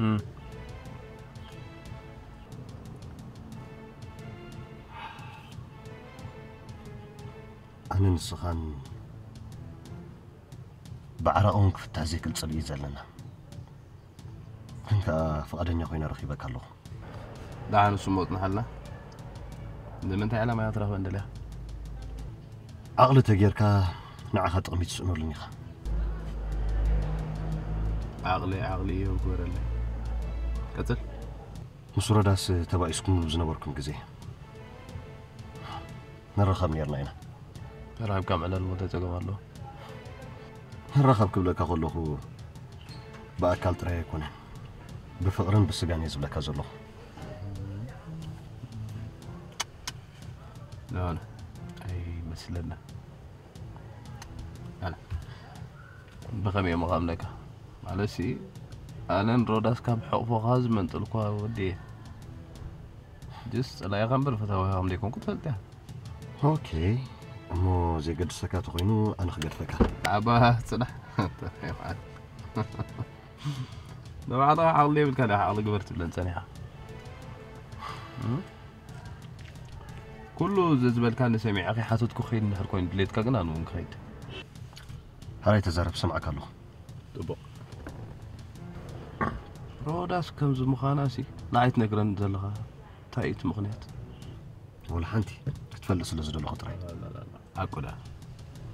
እም። ኣነ ንስኻን ብዓረቕ እውን ክፍታሕ ዘይክእል ጽልኢ እዩ ዘለና። ግን ከኣ ፍቓደኛ ኮይነ ረኺበካ ኣለኹ። ደሓን እሱ እሞ ጽንሓልና። ንምንታይ ዕላማ እያ ትረኽበን ደልያ? ዓቕሊ ተጌርካ ንዓኻ ጥቕሚ ትስእነሉን ኢኻ። ዓቕሊ ዓቕሊ እዩ ግበረለይ። ቀጽል። ምስ ሮዳስ ተባኢስኩምሉ ዝነበርኩም ግዜ ንራኸብ ነርና ኢና። ተራኺብካ ምዕላል እሞ እንታይ ጸገም ኣለዎ? ንራኸብ ክብለካ ከለኹ ብኣካል ጥራይ ኣይኮነን፣ ብፍቕርን ብስጋን እየ ዝብለካ ዘለኹ። ኖ፣ ኖ፣ ኣይመስለና። ኣነ ብኸመይ እየ ምኻምነካ? ማለትሲ ኣነን ሮዳስ ካብ ሕቕፎኻ ዝመንጠልኳ ወዲ እየ። ጅስ ጸላኢኻ እምበር ፈታዊኻ ከም ዘይኮንኩ ትፈልጥ እያ። ኦኬ፣ እሞ ዘይገድሰካ ተኾይኑ ኣነ ክገድፈካ። ኣባ ጽናሕ። ንባዕልኻ ዓቕሊ የብልካ ዲኻ ዓቕሊ ግበር ትብለን ጸኒሓ? እም? ኩሉ እዚ ዝበልካኒ ሰሚዐ ከይሓተትኩ ክኸይድ እንድሕር ኮይኑ ድሌትካ ግን ኣነ እውን ክኸይድ። ሓራይ ተዛረብ፣ ሰማዕካ ኣለኹ። ጽቡቕ። ሮዳስ ከምዚ ምዃናሲ ንዓይ ትነግረኒ ዘለኻ እንታይ እዩ እቲ ምኽንያት? ወላ ሓንቲ ክትፈልጥ ስለ ዝደለኹ ጥራይ። ኣቁዳ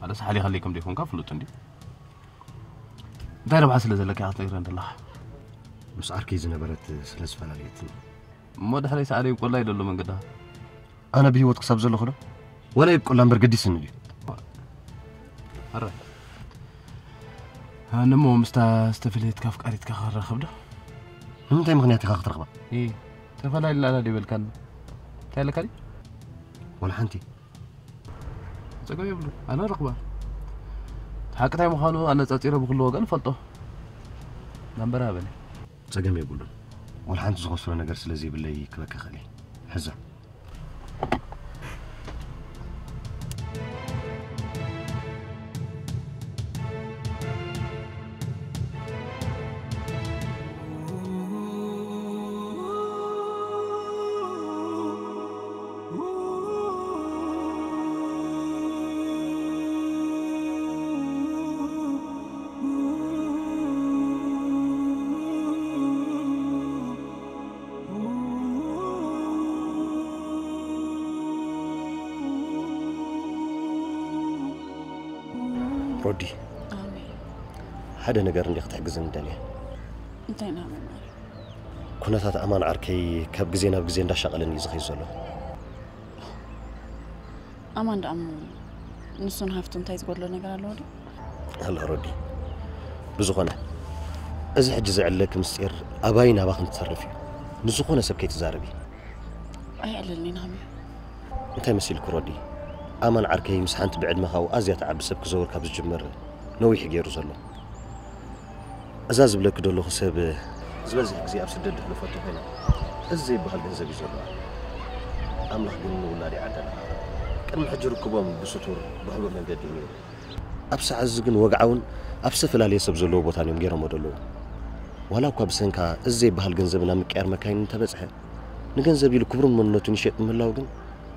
ኣነስ ሓሊኻለይ ከም ዘይኮንካ ፍሉጥ እንዲ እንታይ ረብሓ ስለ ዘለካ ኢኻ ትነግረኒ ዘለኻ? ምስ ዓርከይ ዝነበረት ስለ ዝፈላለየትኒ። እሞ ድሕረይ ሰኣለይ ቆላይ ደሎ መንገዳ ኣነ ብህይወት ክሳብ ዘለኹ ዶ? ወላ ይብቆላ እምበር ገዲስኒ ድዩ? ኣረ ኣነ እሞ ምስታ ዝተፈለየትካ ኣፍቃሪትካ ክራኸብ ዶ? ንምንታይ ምኽንያት ኢኻ ክትረኽባ? እ ተፈላለና ዶ ይበልካኒ? እንታይ ኣለካ ድዩ? ወላ ሓንቲ። ጸገም የብሉ ኣነ ረኽባ። ሓቂ እንታይ ምዃኑ ኣነጻጺረ ብኩሉ ወገን እፈልጦ። ናምበር ሃበኒ። ጸገም የብሉን። ወላ ሓንቲ ዝኸስሮ ነገር ስለ ዘይብለይ ክበካ ክእል እየ። ሕዛ። ሮዲ፣ ኣሜን። ሓደ ነገር እንዲ ክትሕግዝን ደልየ። እንታይ ናበይ ማለት? ኩነታት ኣማን ዓርከይ ካብ ግዜ ናብ ግዜ እንዳሻቐለኒ እዩ ዝኸይድ ዘሎ። ኣማን ደኣ እሞ ንሱን ሃፍቱ እንታይ ዝጎድሎ ነገር ኣለዎ ድዩ? ኣሎ ሮዲ፣ ብዝኾነ እዚ ሕጂ ዘዕለኪ ምስጢር ኣባይን ኣባኽን ትተርፍ እዩ። ንዝኾነ ሰብ ከይትዛረቢ። ኣይዕልልኒ ናሚ። እንታይ መሲልኪ ሮዲ? ኣማን ዓርከይ ምስ ሓንቲ ብዕድመ ካብኡ ኣዝያ ትዓቢ ሰብ ክዘውር ካብ ዝጅምር ነዊሕ ገይሩ ዘሎ። እዛ ዝብለኪ ዘለኹ ሰብ ዝበዝሕ ግዜ ኣብ ስደት ድሕልፈቱ ኮይና እዚ ዘይበሃል ገንዘብ እዩ ዘለዋ። ኣምላኽ ግን ንውላድ ይዓደላ። ቅድሚ ሕጂ ርክቦም ብስቱር ብሕቡእ መንገዲ እዩ ነይሩ። ኣብ ሰዓት እዚ ግን ወግዓውን ኣብ ዝተፈላለየ ሰብ ዘለዎ ቦታን እዮም ገይሮሞ ዘለዉ። ዋላ እኳ ብሰንካ እዚ ዘይበሃል ገንዘብ ናብ ምቅያር መካይን እንተበጽሐ፣ ንገንዘብ ኢሉ ክብሩን መንነቱን ይሸጥ ምህላው ግን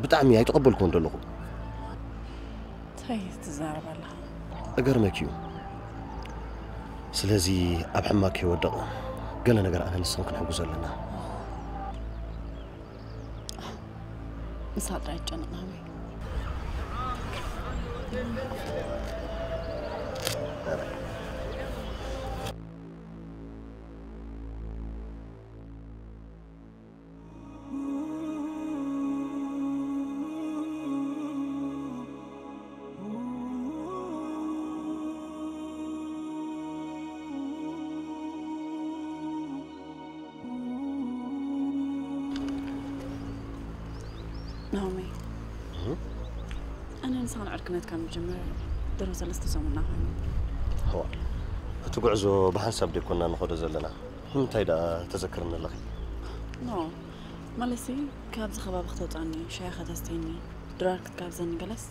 ብጣዕሚ ኣይተቐበልኩዎን ዘለኹ። እንታይ ትዛረብ ኣለኻ? እገርመኪ እዩ። ስለዚ ኣብ ሕማቅ ከይወድቕ ገለ ነገር ኣነ ንስን ክንሕግዞ ኣለና። ንሳ ጥራይ ትጨነቕ ናበይ? ናሆመይ፣ ኣነ ንስኻን ዕርክነትካ ንጀምር ድሮ ሰለስተ ሰሙንና ኮይኑ። እዋ፣ እቲ ጉዕዞ ብሓንሳብ ደይኮንና ንኸዶ ዘለና። ንምንታይ ደኣ ተዘክርኒ ኣለኺ? ኖ፣ ማለትሲ ካብዚ ከባቢ ክተውፅኣኒ፣ ሻሂ ከተስትየኒ፣ ድራር ክትጋብዘኒ ገለስ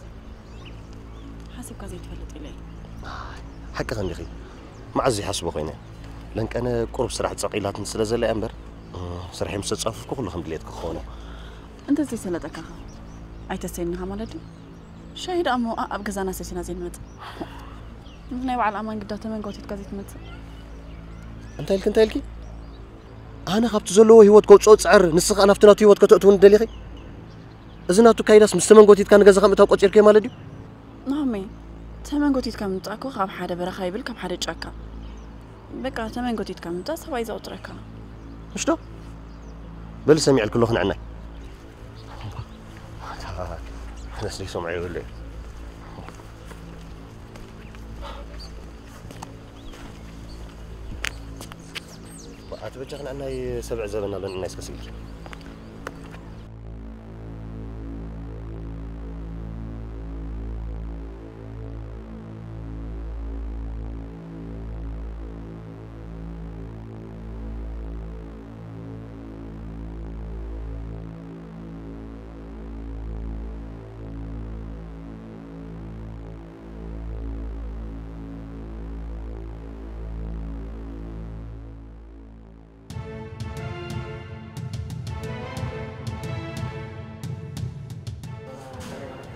ሓሲብካ ዘይትፈልጥ ኢለ እየ። ሓቂ ከንዲኺ፣ መዓዝ ይሓስቦ ኮይነ። ለንቀነ ቁሩብ ስራሕ ጸቒላትኒ ስለ ዘላ እያ እምበር፣ እ፣ ስርሐይ ምስ ተጻፈፍኩ ኩሉ ከም ድሌትኪ ክኸውን እዩ። እንተ ዘይሰለጠካ ኸ ኣይተሰይንኻ ማለት ድዩ? ሻሂ ደኣ እሞ ኣብ ገዛና ሰሲና ዘይንመጽእ። ምስ ናይ በዓል ኣማን ግዳ ተመን ጎቲትካ ዘይትመጽእ። እንታይ ኢልኪ፣ እንታይ ኢልኪ? ኣነ ካብቲ ዘለዎ ህይወት ከውጽኦ ዝጽዕር፣ ንስኺ ከኣ ናብቲ ናቱ ህይወት ከተእትውኒ ደሊኺ? እዚ ናቱ ካይዳስ ምስ ተመን ጎቲትካ ንገዛኻ ምእታው ቆጺርክዮ ማለት ድዩ? ናሆመይ፣ ተመን ጎቲትካ ምምጻእኮ ካብ ሓደ በረኻ ይብል ካብ ሓደ ጫካ። በቃ ተመን ጎቲትካ ምምጻእ ሰብኣይ ዘቑጽረካ። ምሽ ዶ? በሊ ሰሚዕልኪ ኣለኹ ንዕናይ። ኣነስ ዘይሰምዖ የብለይ። ኣቲ በጃ ክንዕናይ ሰብዕ ዘበና ኣሎ ንዕናይ እስከ ስኢል።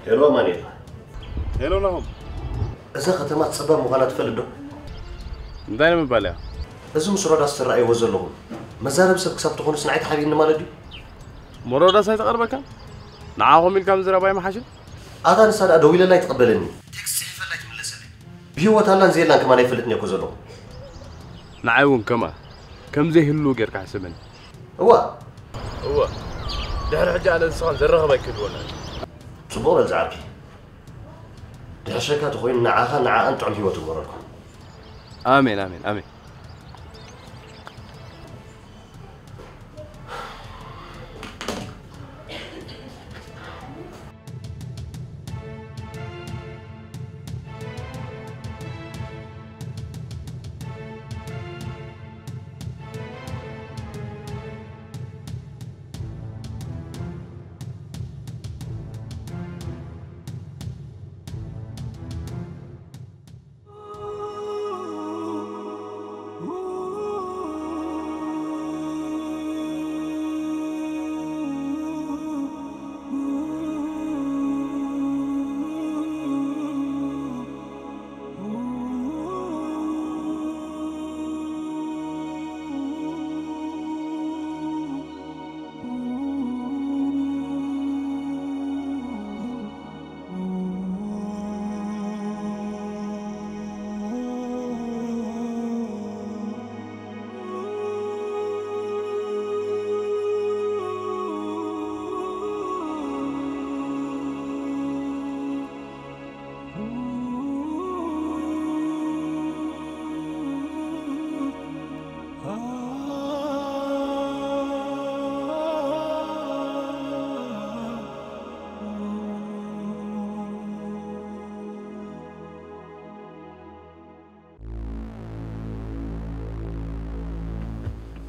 ሄሎ ኣማኑኤል። ሄሎ ናሆም። እዛ ከተማ ጸባብ ምዃና ትፈልጥ ዶ? እንታይ ንምባል እያ? እዚ ምስ ሮዳስ ትረኣይዎ ዘለኹም መዛረቢ ሰብ ክሳብ ትኾኑስ ንዓይ ትሓብይኒ ማለት ድዩ? እሞ ሮዳስ ኣይተቐርበካን? ንዓኹም ኢልካ ምዝራብ ኣይመሓሽን? ኣታ ንሳ ደኣ ደዊለላ ኣይትቕበለኒ። ቴክስት ጽሒፈላ ኣይትምለሰለይ። ብህይወት ኣላን ዘየላን ከማን ኣይፈልጥን እየ እኮ ዘለኹ። ንዓይ እውን ከምኣ ከም ዘይህሉ ጌርካ ሕሰበኒ። እዋ እወ ድሕሪ ሕጂ ኣነ ንስኻን ዘራኽብ ኣይክህልወና እዩ። ጽቡቕ በል ዝዓርከይ። ድሕሸካ ተኾይኑ ንዓኻን ንዓኣን ጥዑም ህይወት ይግበረልኩም። ኣሜን ኣሜን ኣሜን።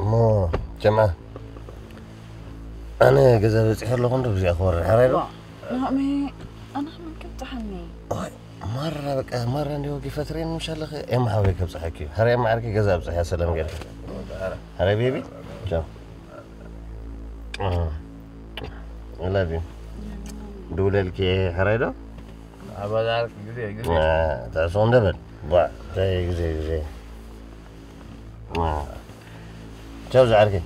እሞ ጀምዓ ኣነ ገዛ በፂሐ ኣለኹ እንዶ ብዚኣ ክወርድ ሓራይ ዶ? ናኦሚ ኣነ ከመን ከብፅሓኒ ማራ በቃ ማራ እንዲ ወጊ ፈትሬን ምሽ ኣለኸ ኤማ ሓወይ ከብፅሓኪ እዩ ሓራይ ማዓርኪ ገዛ ኣብፅሐ ሰላም ጌርካ ሓራይ ቤቢ ቻው I love you ድውለልኪ ሓራይ ዶ? ኣባዛርክ ግዜ ግዜ ተዕሶ እንደበል ቧ እንታይ ግዜ ግዜ ቻው ዝዓርከይ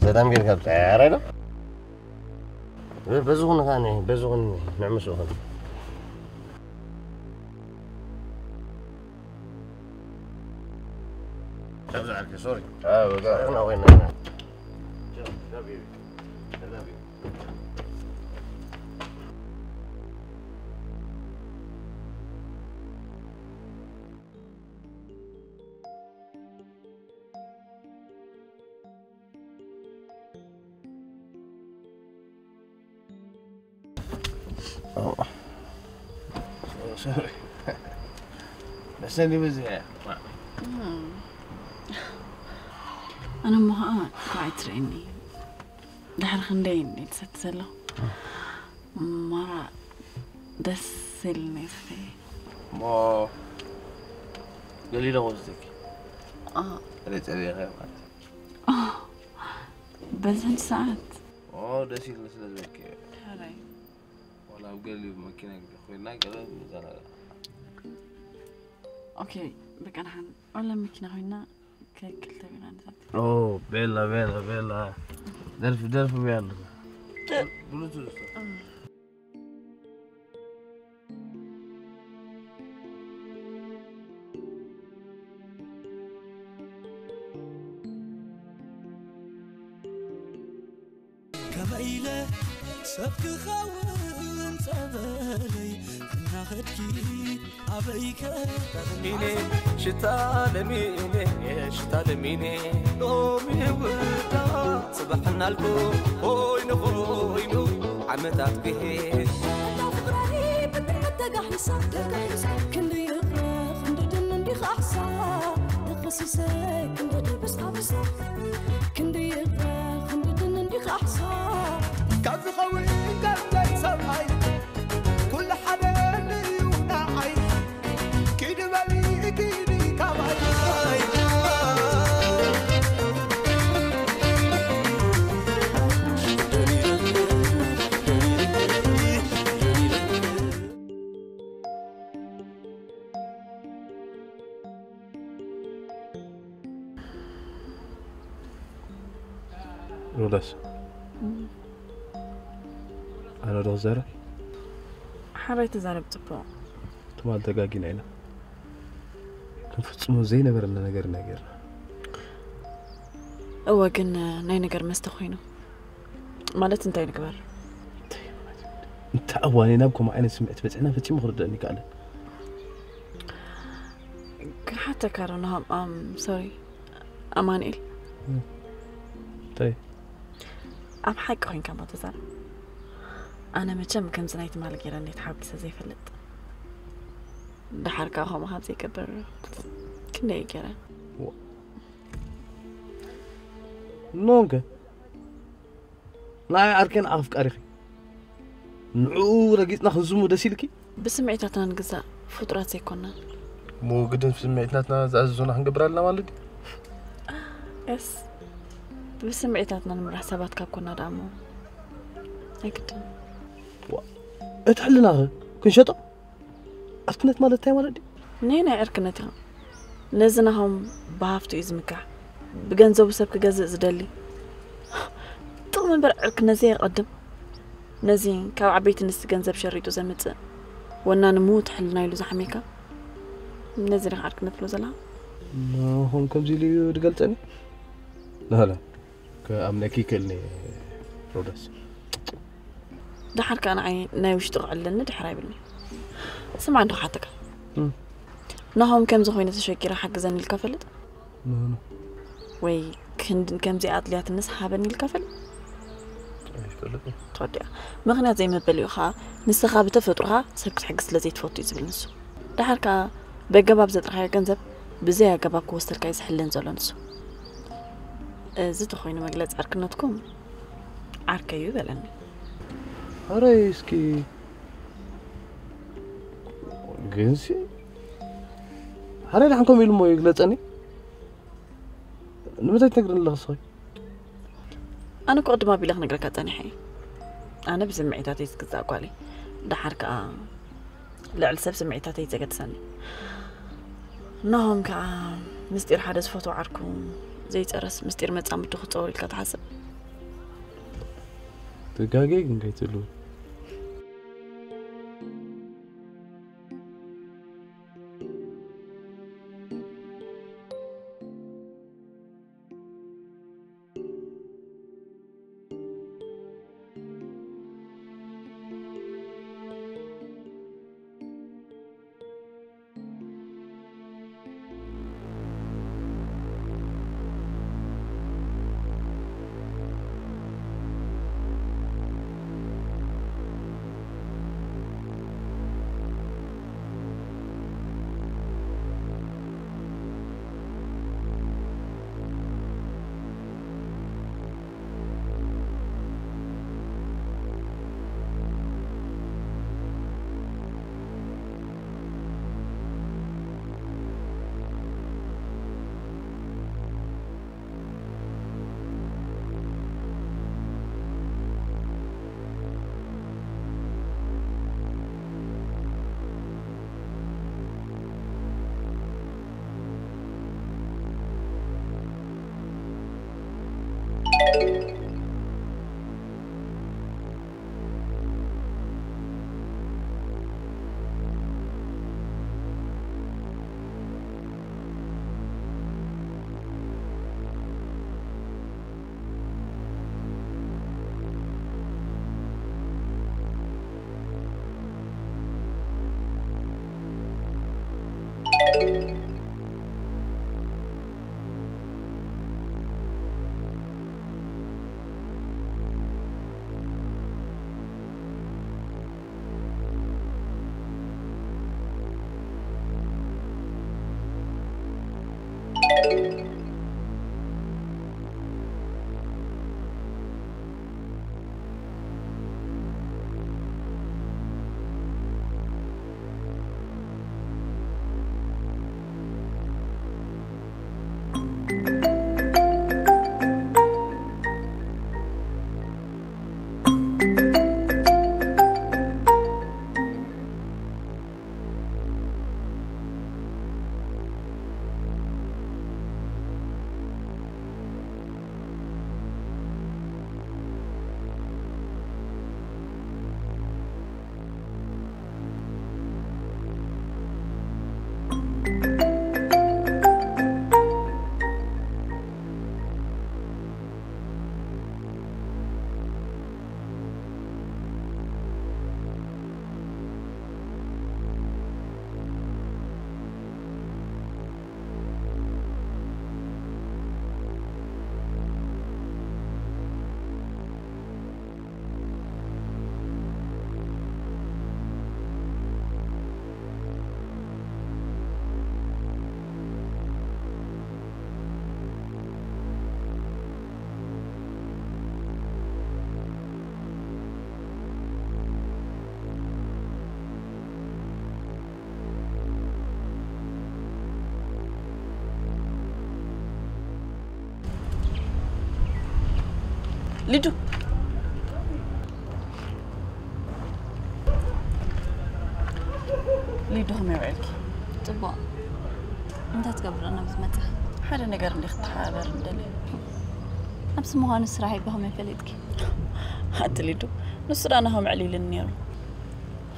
ሰላም ጌርካ ብፅሓይ ሓራይ ዶ በዚ ኹን ኸዓ በዚ ኹን ንዕምስ ኹን ቻው ዝዓርከይ ሶሪ ና ኮይና መሰኒ ብዝሕ ኣነ እሞ ከዓ ኳዕ ትርእኒ ድሕሪ ክንደይ እንዲ ትሰቲ ዘለኹ ማራ ደስ ኢልኒ ዝኸየ እሞ ገሊለ ወስደኪ اه ጸሪጸሪኻ ማለት اه በዛን ሰዓት ኦ ደስ ኢሉ ስለ ዝበልክ ሕራይ ዋላ ኣብ ገሊኡ መኪና ኮይና ገለ ንዘናጋዕ ኦኬ በቃ ንሓን ዋላ መኪና ኮይና ከክልተ ቢራ ንሰቲ ኦ ቤላ ቤላ ቤላ ደርፊ ደርፊ ብያ ኣለካ ብሉቱዝ ከመይ ኢለ ሰብ ክኸውን ጸበለይ እናኸድኪ ኣበይከ ኢነ ሽታ ለሚነ ሽታ ለሚነ ሎሚ ውዳ ጽባሕ እናልኩ ኮይኑ ኮይኑ ዓመታት ክሄድ ፍቅራይ ብትርምት ተጋሒሳ ተጋሒሳ ክንዲ ይቕረ ክንዲ ድን እንዲኻሕሳ ተኸሲሰ ክንዲ ድብስ ኣብሳ ክንዲ ይቕረ ክንዲ ድን እንዲኻሕሳ ካብ ዝኸውን ካብ ናይ ሰብኣይ ኩሉ ሓደ እዩ ንዓይ ኪዲ በሊ ኪዲ ካባይ ሮዳስ ኣነ ዶ ክዛረብ ሓራይ ተዛረብ ጽቡቕ ትማል ተጋጊና ኢና ክንፍጽሞ ዘይነበረና ነገር ኢና ጌርና እወ ግን ናይ ነገር መስተ ኮይኑ ማለት እንታይ ንግበር እንታይ እዋን ናብ ከምኡ ዓይነት ስምዒት በፂሕና ፈፂሙ ክርደአኒ ይከኣለን ክሓተካ ዶ ናሃም ኣም ሶሪ ኣማንኤል እንታይ ኣብ ሓቂ ኮይንካ ሞ ተዛረብ ኣነ መቸም ከምዚ ናይ ትማሊ ገይረ እንዴት ሓጒሰ ዘይፈልጥ ደሓር ከዓ ከምኡ ካብ ዘይገብር ክንደይ ገይረ ኖንከ ንዓይ ዓርከን ኣፍቃሪኺ ንዕኡ ረጊፅና ክንዝሙ ደስ ኢልኪ ብስምዒታትና ንግዛእ ፍጡራት ዘይኮና እሞ ግድን ስምዒትናትና ዝኣዘዙና ክንገብር ኣለና ማለት ድዩ የስ ብስምዒታትና ንምራሕ ሰባት ካብ ኮና ደኣ እሞ ኣይግድን እቲ ሕልናኸ ክንሸጦ ዕርክነት ማለት እንታይ ማለት ድዩ ነየናይ ዕርክነት ኢኻ ነዚ ናሆም ብሃፍቱ እዩ ዝምካሕ ብገንዘቡ ሰብ ክገዝእ ዝደሊ ጥቕሚ እምበር ዕርክነት ዘየቐድም ነዚ ካብ ዓበይቲ ንስቲ ገንዘብ ሸሪጡ ዘምፅእ ወናኒ ምዉት ሕልና ኢሉ ዝሓሜካ ነዚ ዲኻ ዕርክነት ትብሎ ዘለኻ ናሆም ከምዚ ኢሉ እዩ ዝገልፀኒ ናለ ክኣምነኪ ይክእልኒ ሮዳስ ደሓር ከዓ ንዓይ ናይ ውሽጢ ክዕለኒ ድሕር ኣይብልኒ ስማዕ እንዶ ክሓተካ ናሆም ከምዚ ኮይነ ተሸጊረ ሓግዘኒ ኢልካ ፈልጥ ወይ ክንድን ከምዚኣ ኣድልያትንስ ሃበኒ ኢልካ ፈልጥ ኣይፈልጥን ተወዲኣ ምኽንያት ዘይመበሊኡ ከዓ ንስኻ ብተፈጥሮኻ ሰብ ክትሕግዝ ስለ ዘይትፈቱ እዩ ዝብል ንሱ ደሓር ከዓ በገባብ ዘጥርኻዮ ገንዘብ ብዘይ ኣገባብ ክወስደልካ እዩ ዝሕልን ዘሎ ንሱ እዚ ተኾይኑ መግለፂ ዓርክነትኩም ዓርከይ እዩ በለኒ ኣረይ እስኪ ግንሲ ሓረይ ደሓን ከምኡ ኢሉ እሞ ይግለፀኒ ንምንታይ ትነግርኒ ኣለኽስ ኸይ ኣነ እኮ ቅድም ኣቢለ ክነግረካ ፀኒሐ እየ ኣነ ብስምዒታተይ ዝግዛእ ጓል እየ ደሓር ከዓ ልዕሊ ሰብ ስምዒታተይ ዘገድሰኒ ናሆም ከዓ ምስጢር ሓደ ዝፈትዎ ዓርኩ ዘይፀረስ ምስጢር መፃምዱ ክፀወር ኢልካ ትሓስብ ትጋገይ ግን ከይትህልው ሊዱ፣ ሊዱ፣ ከመይ ውዒልኪ? ጽቡቕ። እንታይ ትገብሪ ኣለኺ ኣብዚ መጺኺ? ሓደ ነገር እንዲ ክትተሓባበሪ ንደሊ። ኣብዚ ምዃኑ ስራሕ ይበ ከመይ ፈሊጥኪ? ኣቲ ሊዱ፣ ንሱ ደኣ ናሆም ዕሊልኒ ነይሩ።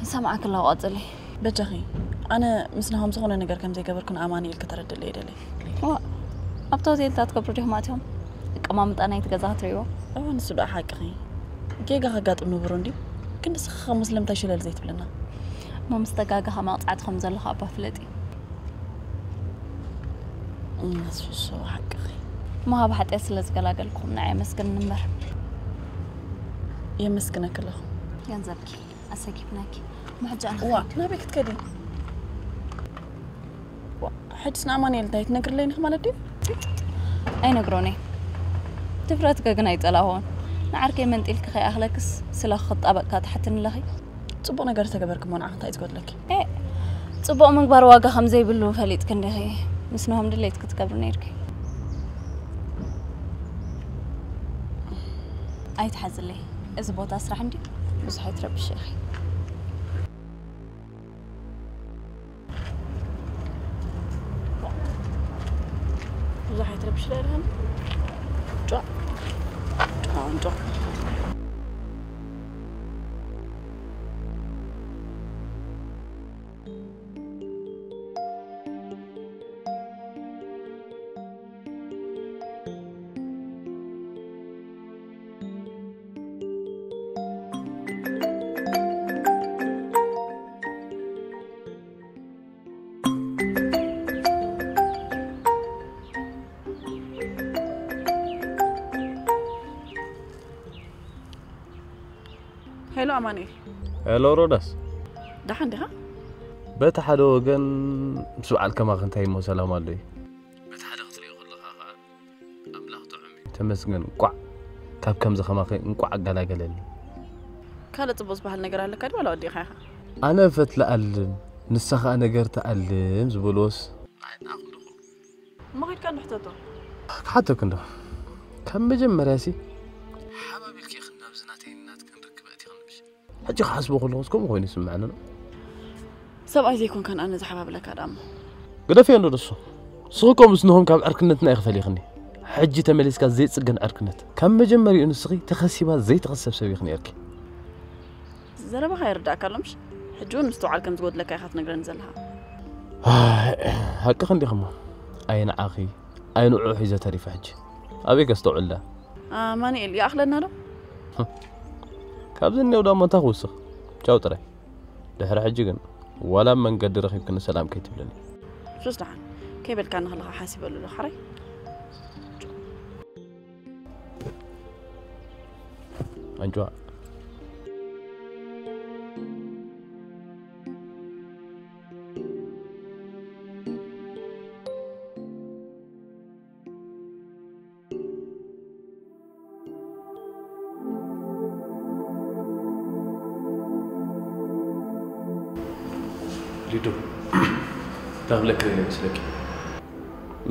ይሰምዓኪ ኣለኹ፣ ቀጽሊ። በጃኺ፣ ኣነ ምስ ናሆም ዝኾነ ነገር ከም ዘይገበርኩ ንኣማኑኤል ከተረድእለይ ይደሊ። ዋ፣ ኣብቲ ሆቴል እንታይ ትገብሩ ዲኹም ኣትዮም? ኣቀማምጣ ናይቲ ገዛ ክትርእይዎ? እወ፣ ንሱ ደኣ ሓቅኺ። ጌጋ ከጋጥም ንቡር እንድዩ። ግን ንስኺ ኸ ስለምንታይ ሽለል ዘይትብልና? እሞ ምስ ተጋገኻ መቕጻዕቲ ከም ዘለኻ እባ ፍለጢ። እም፣ ንሱ፣ ንሱ ሓቅኺ። እሞ ካብ ሓጢኣት ስለ ዝገላገልኩም ንዓይ ኣመስግንኒ እምበር። የመስግነኪ ኣለኹ። ገንዘብኪ ኣሰኪፍናኪ። እሞ ሕጂ ኣነ ዋ፣ ክኸይድ። ናበይ ክትከዲ? ዋ፣ ሕጅስ ንኣማኑኤል እንታይ ትነግርለይ ኢኺ ማለት ድዩ? ኣይነግሮን እየ። ድፍረትከ ግን ኣይጸላእዎን። ንዓርከይ መንጢልኪ ከይኣኽለክስ ስለ ክጣበቅካ ትሓትኒ ኣለኺ። ጽቡቕ ነገር ዝተገበርኪ እሞ ንዓኺ እንታይ እዩ ዝጎድለኪ? ኤ፣ ጽቡቕ ምግባር ዋጋ ከም ዘይብሉ ፈሊጥኪ እንዲኺ። ምስ ናሆም ድሌትኪ ትገብሪ ነይርኪ። ኣይትሓዝለይ። እዚ ቦታ ስራሕ እንድዩ። ብዙሕ ኣይትረብሽ ኢኺ። ብዙሕ ኣይትረብሽ ዶ ኢልካኒ? ጫ-፣ ጫ-፣ ጫ-። ሄሎ ኣማኑኤል። ሄሎ ሮዳስ። ደሓን ዲኻ? በቲ ሓደ ወገን ምስ በዓል ከማኺ እንታይ እሞ ሰላም ኣሎ እዩ? በቲ ሓደ ክትሪኦ ከለኻ ኸኣ ኣምላኽ ጥዑም እዩ። ተመስገን፣ እንቋዕ ካብ ከምዚ ከማኺ እንቋዕ ኣገላገለኒ። ካልእ ጽቡቕ ዝበሃል ነገር ኣለካ ድዩ ዋላ ወዲእኻ ኢኻ? ኣነ ፈትሊ ኣልም፣ ንሳ ኸኣ ነገር ትኣልም ዝበልዎስ ንዓይ ንዓኹም ዶ እሞ ኺድካ እንዶ ሕተቶ። ክሓተኪ እንዶ፣ ካብ መጀመርያሲ ሓባቢልኪ ኢኽን ናብዚ ናተይን ናትክን ርክብ ኣእቲኽኒ ምሽ? ሕጂ ክሓስቦ ከለኹስ ከምኡ ኮይኑ ይስምዓኒ ኣሎ። ሰብኣይ ዘይኮንካን ኣነ ዝሓባብለካ ደኣ እሞ። ግደፍዮ እንዶ ንሱ። ንስኺ እኮ ምስ ናሆም ካብ ዕርክነትና ኢኺ ፈሊኽኒ። ሕጂ ተመሊስካ ዘይጽገን ዕርክነት። ካብ መጀመሪኡ ንስኺ ተኸሲባ ዘይትኽሰብ ሰብ ኢኺ ነይርኪ። ዘረባኻ ይርዳእካ ኣሎ ምሽ? ሕጂ እውን ምስትውዓል ከም ዝጎድለካ ኢኻ ትነግረኒ ዘለኻ። ኣይ፣ ሓቅኺ እንዲኺ እሞ። ኣይ ንዓኺ፣ ኣይ ንዕኡ ሒዘ ተሪፈ ሕጂ። ኣበይ ከስተውዕል ደኣ? ኣማኑኤል፣ ይኣኽለና ዶ? ካብዚ እኒኦ ዳሞ እንታይ ክውስኽ? ቻው ጥራይ። ድሕሪ ሕጂ ግን ዋላ ኣብ መንገዲ ረኺብክኒ ሰላም ከይትብልኒ። ሱስ ደሓን ከይበልካ ንኽልኻ ሓሲበሉ ኣለኹ ሓራይ። ኣንጭዋ። ሊዱ፣ እንታይ ክብለኪ ይመስለኪ?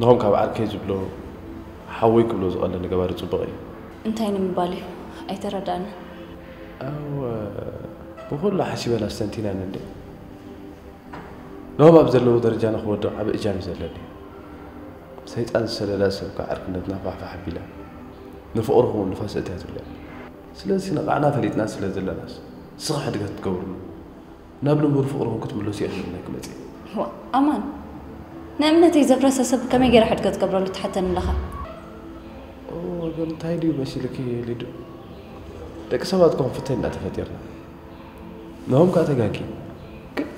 ንኹም ካብ ዓርከይ ዝብሎ ሓወይ ክብሎ ዝቐለኒ ገባሪ ጽቡቕ እዩ። እንታይ ንምባል እዩ? ኣይተረዳእንን። ኣወ፣ ብኹሉ ሓሲበን ኣስተንቲነን እንዴ። ንኹም ኣብ ዘለዎ ደረጃ ንኽወድቕ ዓቢ እጃም እዩ ዘለኒ። ሰይጣን ዝሰደዳ ሰብ ከዓ ዕርክነትና ፋሕፋሕ ኣቢላ ንፍቕርኹም እውን ንፋስ እትያ ትብለኒ። ስለዚ ነቓዕና ፈሊጥና ስለ ዘለናስ ስኺ ሕድገት ክትገብሩሉ ናብ ንቡር ፍቕርኹም ክትምለሱ እየ ክብለኪ መፅእ። ዋ ኣማን፣ ንእምነተይ ዘፍረሰ ሰብ ከመይ ገይረ ሕድገት ገብረሉ ትሓተኒ ኣለኻ? ኦ፣ ግን እንታይ ድዩ መሲልኪ ሊዱ? ደቂ ሰባት ኮን ፍተይ እንዳተፈጢርና ንሆም ከዓ ተጋጊ። ግን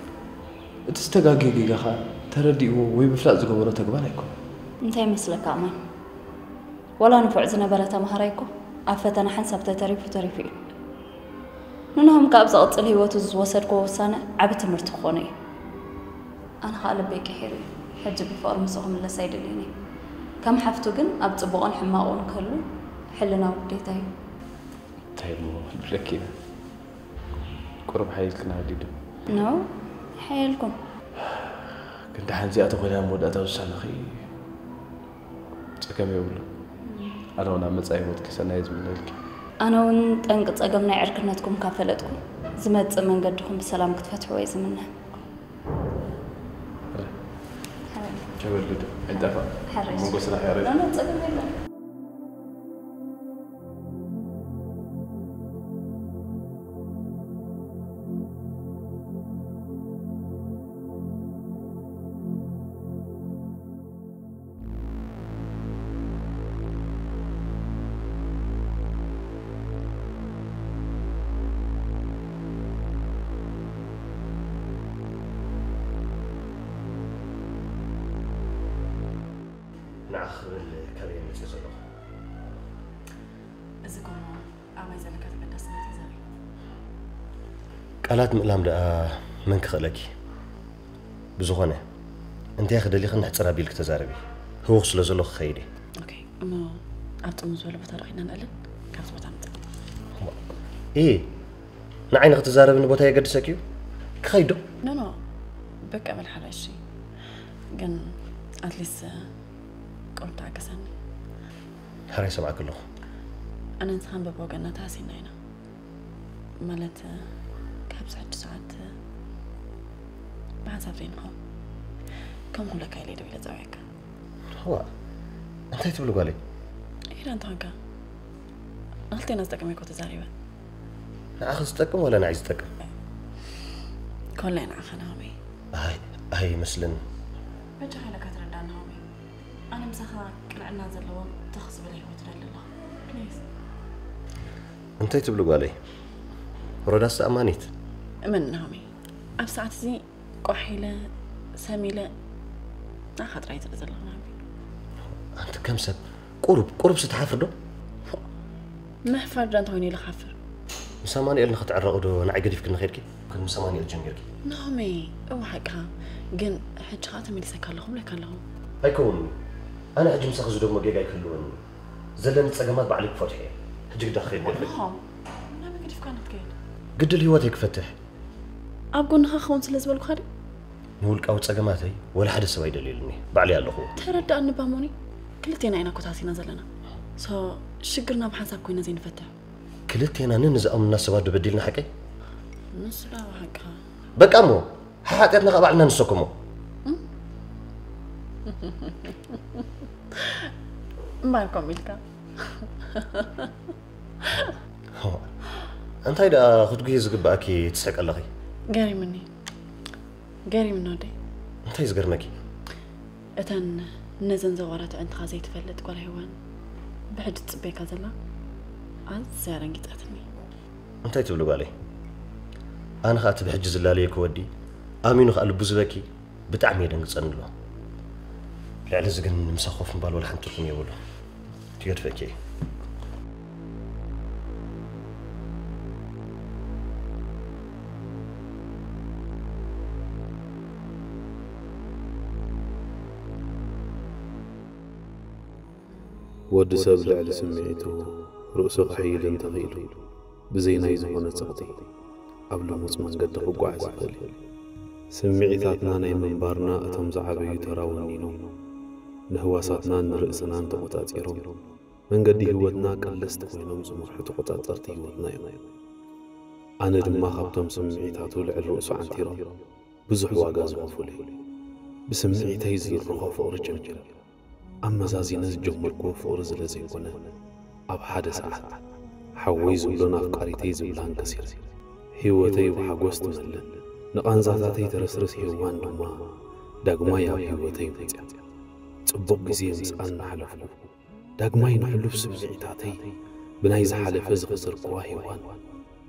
እቲ ዝተጋገየ ጌጋ ከዓ ተረዲእዎ ወይ ብፍላጥ ዝገበሮ ተግባር ኣይኮነን። እንታይ ይመስለካ ኣማን? ዋላ ንፉዕ ዝነበረ ተምሃራይ እኮ ኣብ ፈተና ሓንሳብ ተተሪፉ ተሪፉ እዩ። ንንሆም ከኣ ኣብ ዝቕጽል ህይወቱ ዝወሰድክዎ ውሳነ ዓቢ ትምህርቲ ክኾኖ እዩ። ኣነ ኸኣ ልበይ ቀሒሩ እዩ። ሕጂ ብፍቕሪ ምስኡ ክምለስ ኣይደልይን እየ። ከም ሓፍቱ ግን ኣብ ጽቡቕን ሕማቑን ክህሉ ሕልናዊ ግዴታ እዩ። እንታይ እሞ ክብለኪ ኢና? ቁሩብ ሓይልክና ሃዲዱ። ኖ፣ ሓየልኩም። ክንዲ ሓንዚኣ ተኾይና ኣብ መወዳእታ ውሳነኺ ጸገም የብሉ። ኣነ እውን ኣብ መጻኢ ህይወትኪ ሰናይ ዝምነልኪ። ኣነ እውን ጠንቂ ጸገም ናይ ዕርክነትኩም ካብ ፈለጥኩ ዝመጽእ መንገድኹም ብሰላም ክትፈትሕዎ እየ ዝምነ። ቸበል ሊዱ ኣይንጠፋእ። ኣብ መንጎ ስራሕ ያሬድ። ኖ፣ ኖ፣ ጸገም የለን። ንዓኺ ክብል ካበይ እየ መፂኡ ዘለኹ? እዚ እኮ እሞ ኣባይ ዘለካ ተገዳስነት እዩ ዘርኢ። ቃላት ምእላም ደኣ መን ክኽእለኪ? ብዝኾነ እንታይ ክደሊኺ ንሕፅር ኣቢልኪ ተዛረቢ። ህውኽ ስለ ዘለኹ ክኸይድ እየ። ኦኬ፣ እሞ ኣብ ጥምው ዝበለ ቦታ ዶ ኺድና ንዕልል? ካብዚ ቦታ ንውፃእ። ኢ ንዓይ ንክትዛረብኒ ቦታ የገድሰኪ እዩ? ክኸይድ ዶ? ኖ ኖ፣ በቃ በል ሓራይ እሺ። ግን ኣትሊስት ቁሩብ ተዓገሰኒ። ሕራይ ይሰምዓኪ ኣለኹ። ኣነን ንስኻን በብወገንና ተሃሲና ኢና። ማለት ካብዚ ሕጂ ሰዓት ብሓንሳብ ዘይንኸውን። ከም ኩለካ ኢለ ደው ኢለ ጸውዐካ። እዋ እንታይ ትብሊ ጓለይ? ኢላ እንተኾንካ ንክልቴና ዝጠቅም እኮ ተዛሪበ። ንዓኺ ዝጠቅም ወላ ንዓይ ዝጠቅም? ኮላይ ንዓኻ ናሆመይ። ኣይ ኣይመስልን። በጃኻ ኢለካ ተረዳእ ናሆመይ። ኣነ ምሳኻ ቅንዕና ዘለዎ ትኽ ዝበለ ህይወት እደሊ ኣለኹ። ፕሊዝ። እንታይ ትብሊ ጓለይ? ሮዳስ ተኣማኒት። እመን ናሆመይ፣ ኣብ ሰዓት እዚ ቋሕ ኢለ ሰም ኢለ ንዓኻ ጥራይ ዝርኢ ዘለኹ ናሆመይ። ኣንቲ ከም ሰብ ቁሩብ ቁሩብ ስትሓፍር ዶ? ምሕፋር ዶ እንታይ ኮይኑ ኢለ ክሓፍር? ምስ ኣማኑኤል ንኽትዕረቑ ዶ ንዓይ ገዲፍክኒ ኸይድኪ? ግን ምስ ኣማኑኤል ጀሚርኪ። ናሆመይ፣ እወ ሓቅኻ፣ ግን ሕጂ ኸኣ ተመሊሰካ ኣለኹ እብለካ ኣለኹ። ኣይከውንን እዩ። ኣነ ሕጂ ምሳኺ ዝደግሞ ጌጋ ኣይክህልወንን እዩ። ዘለኒ ጸገማት ባዕለይ ክፈትሖ እየ። ሕጂ ግዳ ክኸይድ ገድፈኒ። ናሆም፣ ናበይ ገዲፍካኒ ክትከይድ? ግድል ህይወተይ ክፈትሕ። ኣብ ጎንኻ ክኸውን ስለ ዝበልኩኻ ድዩ? ንውልቃዊ ጸገማተይ ወላ ሓደ ሰብ ኣይደልየሉን እየ። ባዕለይ ኣለኹዎ። ተረድኣኒ እባ ሞኒ። ክልቴና ኢና እኮ ተሃሲና ዘለና። ሶ ሽግርና ብሓንሳብ ኮይና ዘይንፈትሕ። ክልቴና ነንዝኣምኑና ሰባት ዶ በዲልና ሓቀይ? ንሱ ዶ ሓቅኻ? በቃ እሞ ሓጢኣትና ከኣ ባዕልና ንሰከሞ። እምበር ከምኡ ኢልካ። እንታይ ደኣ ክትጉሂ ዝግብኣኪ ትስሕቂ ኣለኺ? ገሪሙኒ። ገሪሙኒ ወደይ። እንታይ ዝገርመኪ? እተን ነዘን ዘዋራት ኣዕንትኻ ዘይትፈልጥ ጓል ሄዋን ብሕጂ ትጽበየካ ዘላ ኣዝያ ደንጊጻትኒ። እንታይ ትብሊ ጓለይ? ኣነ ኸኣ እቲ ብሕጂ ዝላለየኪ ወዲ ኣሚኑ ኸኣ ልቡ ዝበኪ ብጣዕሚ የደንግጸኒ ኣሎ። ልዕሊ እዚ ግን ንምሳ ኮፍ ምባል ዋላ ሓንቲ ትርጉም የብሉ። ትገድፈኪ እየ። ወዲ ሰብ ልዕሊ ስምዒቱ ርእሱ ከሕይል እንተኽኢሉ፣ ብዘይ ናይ ዝኾነ ጸቕጢ ኣብ ልሙጽ መንገዲ ክጓዓዝ ይኽእል እዩ። ስምዒታትና ናይ ምንባርና እቶም ዝዓበዩ ተራ ወኒኖም፣ ንህዋሳትናን ንርእስናን ተቖጻጺሮም፣ መንገዲ ህይወትና ቀለስቲ ኮይኖም ዝመርሑ ተቖጻጸርቲ ህይወትና እዮም። ኣነ ድማ ካብቶም ስምዒታቱ ልዕሊ ርእሱ ዓንቲሮም ብዙሕ ዋጋ ዝኸፈሉ እየ። ብስምዒተይ ዝድርኾ ፍቕሪ ጀሚረ። ኣመዛዚነ ዝጀመርክዎ ፍቕሪ ዝለ ዘይኮነ፣ ኣብ ሓደ ሰዓት ሓወይ ዝብሎን ኣፍቃሪተይ ዝብላን ከሲረ። ህይወተይ ብሓጎስ ትመልእ፣ ንቓንዛታተይ ተረስርስ ሄዋን ድማ ዳግማይ ኣብ ህይወተይ መጽያ። ጽቡቕ ግዜ ምስኣን እናሓለፍኩ፣ ዳግማይ ንሕሉፍ ስምዒታተይ ብናይ ዝሓለፈ ዝኸሰርክዋ ሄዋን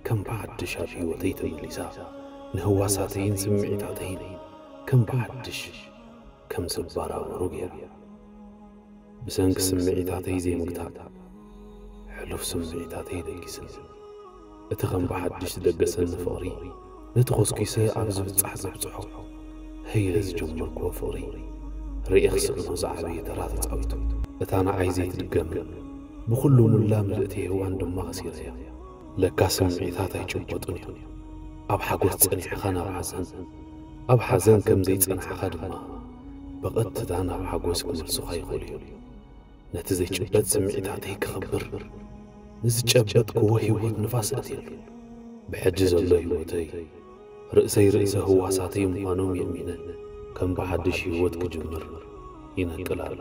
ከም ብሓድሽ ኣብ ህይወተይ ተመሊሳ፣ ንህዋሳተይን ስምዒታተይን ከም ብሓድሽ ከም ዝባራበሩ ገይራ። ብሰንኪ ስምዒታተይ ዘይምግታእ፣ ሕሉፍ ስምዒታተይ ደጊስኒ። እቲ ከም ብሓድሽ ዝደገሰኒ ፍቕሪ፣ ነቲ ኮስኪሰ ኣብ ዝብጻሕ ዘብጽሖ፣ ህይለ ዝጀመርክዎ ፍቕሪ፣ ርእየ ክስእኖ ዝዓበየ ተራ ተጻዊቱ። እታ ንዓይ ዘይትድገምን ብኹሉ ሙላ ምልእቲ ሄዋን ድማ ከሲረያ። ለካ ስምዒታት ኣይጭበጡን እዮም። ኣብ ሓጎስ ጸኒሕኻ ናብ ሓዘን፣ ኣብ ሓዘን ከም ዘይጸናሕኻ ድማ ብቐጥታ ናብ ሓጎስ ክመልሱኻ ይኽእሉ እዮም። ነቲ ዘይጭበጥ ስምዒታተይ ክኽብር፣ ንዝጨበጥክዎ ህይወት ንፋስ እትየሉ። ብሕጂ ዘሎ ህይወተይ፣ ርእሰይ ርእሰ ህዋሳተይ ምዃኖም የእሚነ፣ ከም ብሓድሽ ህይወት ክጅምር ይነቅል ኣሎ።